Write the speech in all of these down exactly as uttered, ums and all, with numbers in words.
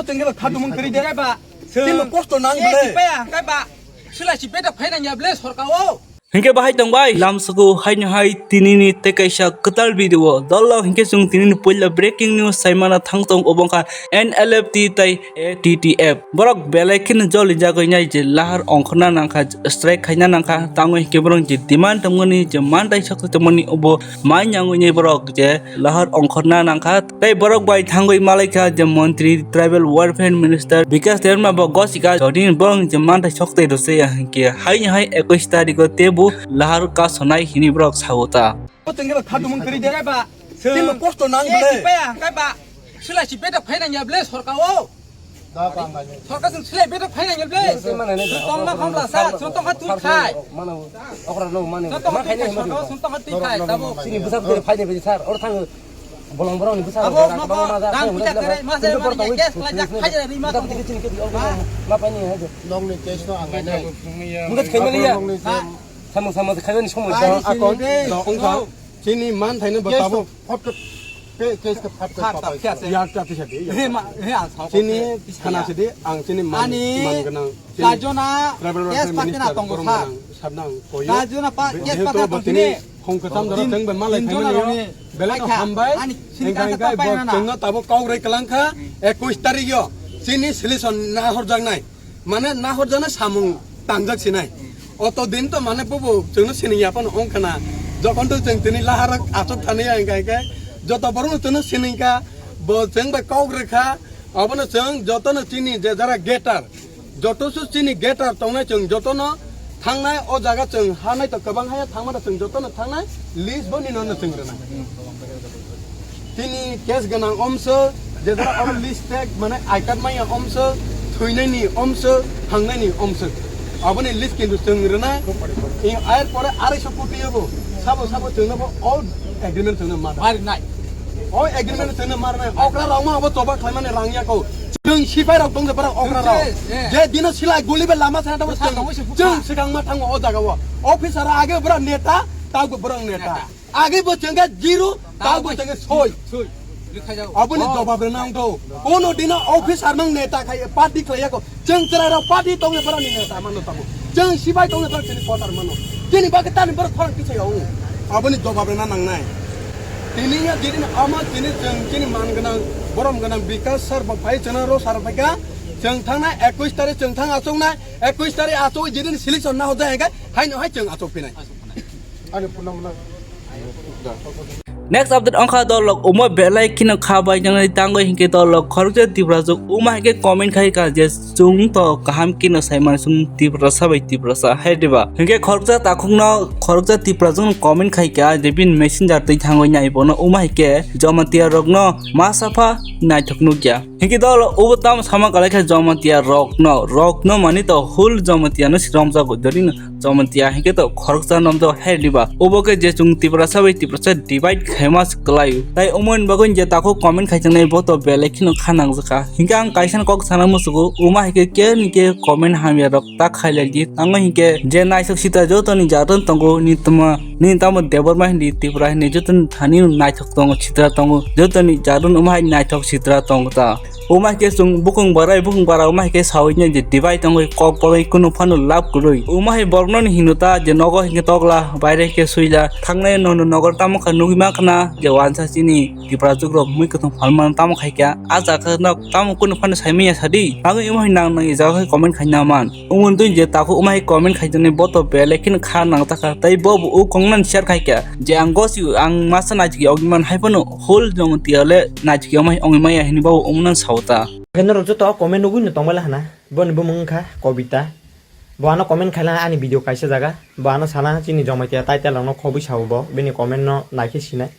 Tengela khadumung kari de. Ba. Tengela posto nang bele. Ba, ba. Sila si beta phaina nya bele sorka o. Hingke bahai tong bai, lamsuku haino hai tinini tei kaisa kwtal video o. Dolo hingke chwng tinini puila breaking news saimana thang tong obo wngkha N L F T tei A T T F. Borok belai kheno joli jagwi nai je lahar ongkhorna nangkha, strike khaina nangkha, tangwi hingke borok je demand tongmani je mantai sok tongmani obo mai nyangwi nai borok je lahar ongkhorna nangkha. Tei borok bai thangwi malaikha je montri tribal welfare minister Bikash Debbarma bo gosika jodi borok je mantai sok tei rwse ya hingke haino hai ekwis tarikh o tebo lahar kasonai hini borok sao ta. Tengela khadumung kari de. Ba. Tengela posto nang bele. Ba, ba. Sila si beta phaina nya bele sorka o. Sorkar sing silai beta phaina ngel ble. Tongma khamla sa, sotong kha twi khai. Mana okra no mane. Sotong kha twi khai, sotong kha twi khai, tabo. Sini busa busa phaina bini sar, or thang bolong borong ni busa. Abo ma ma, dang pita kare, ma se ma ni kes kala jak khai jai ri ma. Busa busa sini ke di or ma pani hai. Long ni case no ang nai. Mugas khai mali ya. Samung samung khai ni somoi. Akon, no, ongkha. Chini man thaino bo tabuk phot ke pe case ke phat ke papai. Yak ta tisa de. He ma, he ang sao. Chini khana sidi ang chini man, man ganang. Lajona tribal welfare minister tongo sa. Sabnang koyo. Lajona pa case pa tongo chini. Khong katam dara teng ben malai khaimani yo. Belai no hambai. Engkai engkai bo tengno tabuk kok rei kelangkha. Ekwis tarikh yo. Chini solution na horjak nai. Mane nahorjana samung tangjak sinai. Oto din to mane bobo chwngno sining ya phano ongkhana. Jokhon to chwng tini lahar achuk thani ya hingka hingke joto borok no chwngno siningkha, bo chwng bai kok rwkha. Obono chwng jotono chini je jara getar, joto su chini getar tongnai chwng jotono thangnai o jaga chwng hanai to kwbang haya thangmano chwng jotono thangnai list bo nino no chwng rwnai. Tini case ganang omso, je jora oro list tag, mane I card maya omso, thwinaini omso, thangnani omso. Aboni list kintu chwng rwnai. I, er pore arai so koti yobo. Sabo, sabo chwngno bo all agreement chwngno ma. Mari nai. All agreement chwngno ma nai. Okra rok ma abo choba khlaimani rang ya ko. Chwng sipai rok tong je bara okra rok. Je dino silai guli be lama sana tamo chwng. Chwng sikang ma thango o jaga o. Officer age bura neta, tau bura neta. Age bo chengkha zero, tao bo chengkha soi. Aboni jobab rwna ang to. Kono dino officer mang neta khai party khlai yako. Cheng chwrai rok party tong bora ni neta mano tamo. Cheng sibai tong bora chini kotar mano. Chini bagwi tani bora khorang kichai o. Aboni jobab rwna nangnai. Tini ya jidin ama chini cheng chini man gwnang, borom gwnang Bikash sir bo phai chana ro sir phaika. Cheng thangna ekwis tarikh cheng thang achung nai. Ekwis tarikh achung jidin selection na hoja hega. Haino hai cheng achung phinai. Next update ongkha dolok omo belai kheno kha bai nang tangwi hinkhe dolok khoroksa Tiprajwk uma hinkhe comment khai ka je chwng to kaham kheno sai mani chwng Tiprasa bai Tiprasa hai diba hinkhe khoroksa takhukno khoroksa Tiprajwkno comment khai ka je bini messenger twi thangwi nai bono uma hinkhe Jamatia rokno ma sapha naithok nukya. Hinkhe dol ubo tamo sama kwlai kha Jamatia rokno, rokno mani to whole Jamatia no siromjago, jodi no Jamatia hinkhe to khoroksa nomjago hai diba. Ubo khe je chwng Tiprasa bai Tiprasa divide khaima se kwlai. Tai omo ni bagwi je takhuk comment khai tongnai bo to belai kheno kha nangjakha. Hinkhe ang kaisa kok sana musugo, uma hinkhe khe ni khe comment hamya rok ta khailai di. Tango hinkhe je naisok sita joto ni jatun tongo ni tma Nini tamo Debbarma hindi, Tripura hindi, jotoni thani naithok tongo, sitra tongo, jotoni jarun uma hai naithok sitra tongo ta. Uma hai khe chwng bukung barai, bukung bara uma hai khe sawi nya je dibai tongo, kok babai kunu phano lab kwrwi. Uma hai borokno ni hino ta je nogo hinkhe tokla, baire hinkhe suila, thangnai nono nogor tamo kha nugwi mankha na je wansa chini Tiprajwk rok mui kwthwng phalmano tamo khai kha, a jaga no tamo kunu phano saimanya sadi. Tangwi uma hai nang nang e jaga hai comment khaina man. Umon twi je takhuk uma hai comment khai tongnai bo to belai kheno kha nang takha tei bo bo o kongnan share khai kha je ang gosi ang masa naithok ya ongman hai phano whole Jamatia le naithok ya ongmai ongmai ya hinwi bo umnan sao ta. Khe norok joto comment nugwi no tongmala hana boni bumung wngkha Kobita. Bo ano comment khaila ani video kaisa jaga bo ano sana chini Jamatia title rokno khobwi sao bo bini comment no naikhe sinai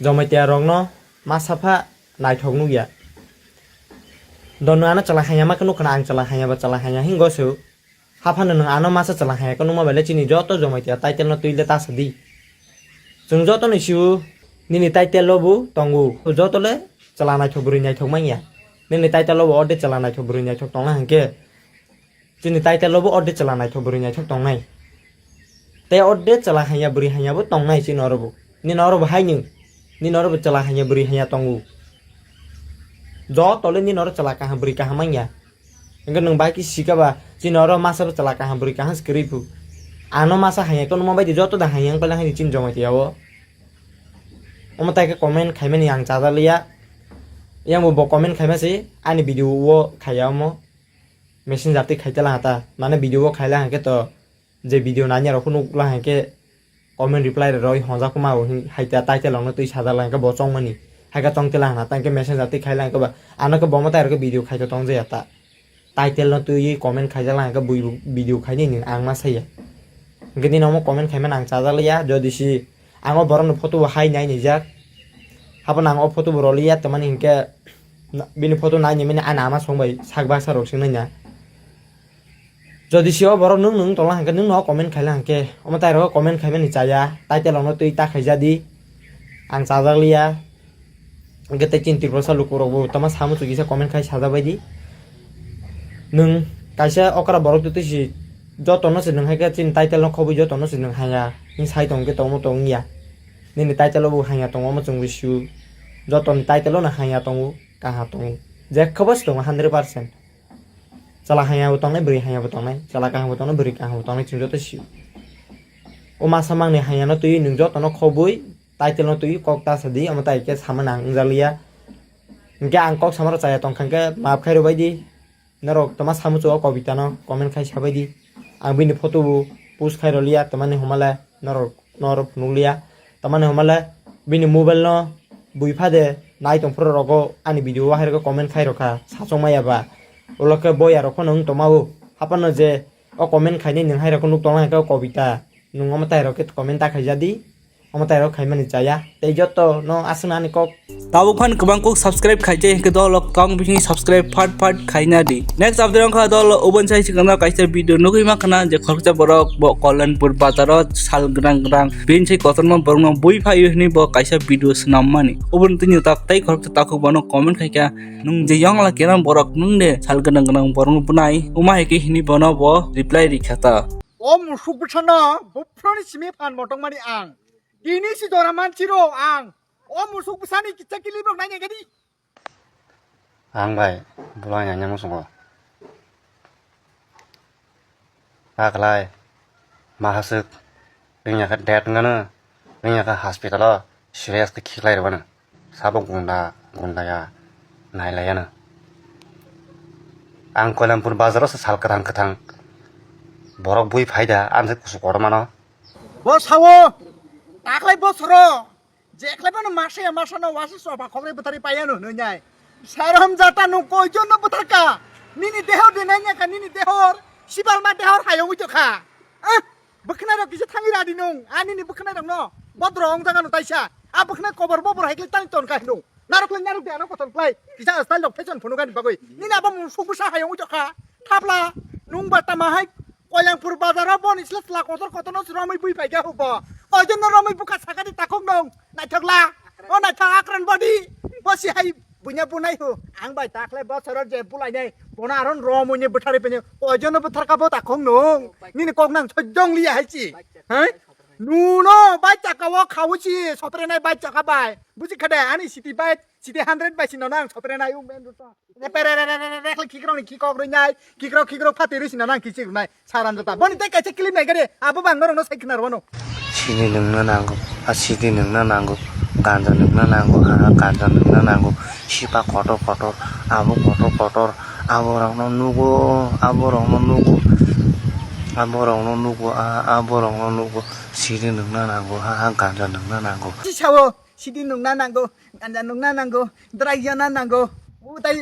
Jamatia rokno ma sapha naithok nukya. Dono ano chwla hanya ma khe nukha na ang chwla hanya ba chwla hanya hingo se. Haphano nwng ano masa chwla haya khe nukma bai le chini joto Jamatia title no twi le ta sa di. Chwng joto ni sio nini title o bo tongo. Joto le chwla naithok bwrwi naithok manya. Nini title o bo orde chwla naithok bwrwi naithok tongna hinkhe. Chini title o bo orde chwla naithok bwrwi naithok tongnai. Tei orde chwla hanya bwrwi hanya bo tongnai chini oro bo. Nini oro bo hai nwng. Nini oro bo chwla hanya bwrwi hanya tongo. Joto le nini oro chwla kaham bwrwi kaham manya. Hwnkhe nwng bai khe sikha ba chini oro masa bo chwla kaham bwrwi kaham se kwrwi phu. Ano masa hanya kono ma bai di joto da hanya wng pala hai chini Jamatia o. Omo tai khe comment khaimani ang chajak liya. Yang bo bo comment khaima se ani video o khaiya omo. Messenger twi khai tela hata. Mane video o khaila hwnkhe to je video nanya rok phunuk la hwnkhe comment reply roi honjak ma o hin hai ta title rok no twi sajak la hwnkhe bo chongmani. Hai khe chong tela hwnkhe messenger twi khaila hwnkhe ba ano khe bo ma tai rok video khai to tong jaya ta. Title no twi comment khaijak la hwnkhe bui video khaini ni ang ma saya. Hwnkhe nini omo comment khaimani ang chajak liya jodi si ang o borok ni photo bo hai nai nijak. Haphano ang o photo bo roliya tamani hwnkhe bini photo nai ni mani ani ama song bai sak baksa rok sing nai na. Jodi si o borok nwng nwng tongla hwnkhe nwng no comment khaila hwnkhe omo tai rok comment khaimani chaya title rok no twi ta khaijadi ang chajak liya. Hwnkhe tei chini Tiprasa lukurok bo tama samu chukisa comment khai sajak bai di. Nwng kaisa okra borok twi twi si joto no se nwng hai khe chini title no khobwi joto no se nwng haya. Ni sai tong khe tongmo tong ya. Nini title o bo haya tongo omo chwng bo sio. Joto ni title o no haya tongo, kaha tongo. Jekhe bo se tongo hundred percent. Chwla haya bo tongnai, bwrwi haya bo tongnai, chwla kaham bo tongnai, bwrwi kaham bo tongnai, chwng joto sio. O masa mangni haya no twi nwng joto no khobwi title no twi kok ta sa di, omo tai khe sama nang wng jak liya. Hwnkhe ang kok sama rok chaya tong kha hwnkhe maaf khai rw bai di. Norok toma samuchungo kobita no comment khai sabai di. Ang bini photo bo post khai rw liya, tamani hwnma le norok, norok phunuk liya. Tamani hwnma le bini mobile no bui pha de nai tong phuru rogo ani video o hai rogo comment khai rw kha, sachong maya ba. Ulo khe boya rok phano wng tong ma o. Haphano je o comment khainai nwng hai rok nuk tong lai khe o kobita. Nwng omo tai rok khe comment ta khaija di. Omo tai rok khaimani chaya. Tei joto no aswkna ani kok. Tabuk phan kwbang kok subscribe khaijai hwnkhe dol rok tong bising subscribe phat phat khaina di. Next update wngkha dol ubon sai sikana kaisa video nugui ma khana je khoroksa borok bo Kalyanpur bazar o sal grang grang bin sai kotorma borok no bui phaio hwnwi bo kaisa video swnam mani. Ubon tini tak tei khoroksa takhuk bono comment khaikha nwng je yong la kena borok nwng de sal grang grang borok no bwnai uma hai khe hwnwi bono bo reply rikha ta. O musuk bwsano buphuruni simi phan motongmani ang. Tini si jora manchiro ang. O musuk bwsani kicha kilip rok naina gadi. Ang bai, bolai nanya musungo. Aklai, mahasuk, ringya kha death ngano, ringya kha hospital o, serious khe khiklai rwano. Sabo gunda, gunda ya, nailai yano. Ang Kalyanpur bazar o se sal kwthang kwthang. Borok bui phaida, ang se kusu kotor mano. Bo sawo, taklai bosoro, jekhlai bono masa ya masa no wasi soba khokre bwtharwi paiya no hwnwi nai. Saram jata no koijon no bwtharka, nini dehor de nai nyaka, nini dehor, sibalma dehor hayong ito kha. Ah, bwkhnai rok kisa thangwi radi nung, ani ni bwkhnai rok no, bodro ong jaga no taisa, a bwkhnai kobor bobor hai khe tani ton kha hinung. Narok lai narok de ano kotor klai, kisa style rok fashion phunuk ani bagwi, nini abo musuk bwsa hayong ito kha, thapla, nung ba tama hai, Kalyanpur bazar o boni sle sla kotor kotor no romwi bui paikha hu bo. Koijon no romwi bukha sakani takhuk nung. Naithok la. O naithok akran body. Bo si hai bunya bunai hu. Ang bai takhle bosoro je bulainai. Bono aron romwi ni bwthari pini. Koijon no bwtharkha bo takhuk nung. Nini kok nang sojong liya hai chi. Hai? Nuno bai chaka o khawi chi soprenai bai chaka bai. Buji khade ani city bai city hundred bai sino nang soprenai ung ben ruto. Pere re re re re re khlai khikrok ni khikok rwi nai, khikrok khikrok phati rwi sina nang kichik rwnai saran jota. Boni tei kaisa clip nai gari, abo bang norok no sai khna rwano. Sidi nungna nango, a sidi nungna nango, ganja nungna nango, ha ha ganja nungna nango, sipa kotor kotor, abo kotor kotor, abo rok no nugo, abo rok no nugo, abo rok no nugo, a abo rok no nugo, sidi nungna nango, ha ha ganja nungna nango. Chi sao. Sidi nungna nango, ganja nungna nango, drai jana nango. O tai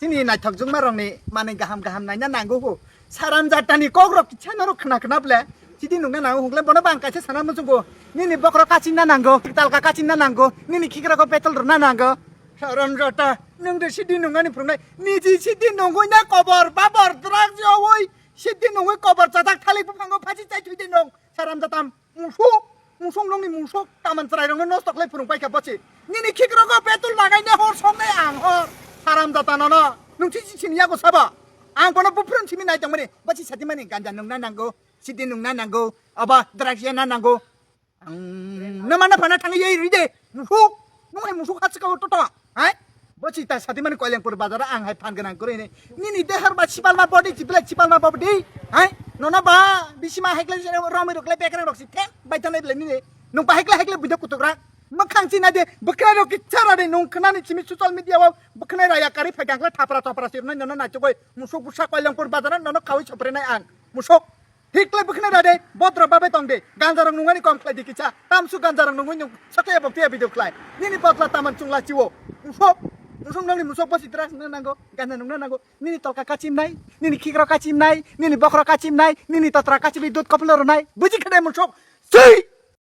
chini naithok jwngma rokni manwi gaham gaham naina nango ho. Saram jatani kok rok kisa norok khna khna ble. Sidi nungna nango hwngle bono bang kaisa sana muchungo. Nini bokhorok kachinna nango, talka kachinna nango, nini khikrok o petrol rwna nango. Saram jata nwng de sidi nungani phwrwngnai. Niji sidi nungwi na kobor babor drak jowoi sidi nungwi kobor chajak thalik buphango phachi chai thwi de nung. Saram jatam. Musuk, musuk nongni musuk, taman chwrai rokno nosto khlai phwrwng paikha bosi. Nini khikrok o petrol lagai ne hor song nai ang hor. Haram jata nono. Nung si sini yago sabo. Ang bono buphurun simi nai tongmani. Bosi sadi mani ganja nungna nango, sidi nungna nango, aba drugs ya na nango. Ang no mana phana thang yei ride. Musuk, nung hai musuk hat sika toto. Hai? Bo chita sadi mani Koilangpur bazar ang hai phan ganang kwrwi ni. Nini dehar ba sipalma body, chipla sipalma body. Hai? Nono ba bisima hai klai romwi rok klai bekrang rok si the. Bai tanai bele nini. Nung ba hai klai hai klai bujo kutuk rak. Makhang china de bwkhwnai rok kicha ra de nung khwnani chimi social media o bwkhwnai raya kari phai gangla thapra thapra sirnai nono naitugoi musuk busa Koilangpur bazar nono khawi choprenai ang. Musuk. Thik khlai bwkhwnai ra de, bodro babai tong de, ganjarok nungani kom khlai di kicha, tamsu ganjarok nungwi nung sakya boktiya video khlai. Nini botla taman chungla chiwo. Musok, musok nangni musok bosi drugs nang nango, ganja nungna nango. Nini tolka kachim nai, nini khikro kachim nai, nini bokhro kachim nai, nini totra kachim dut koplo ronai. Buji khade musok. Sui!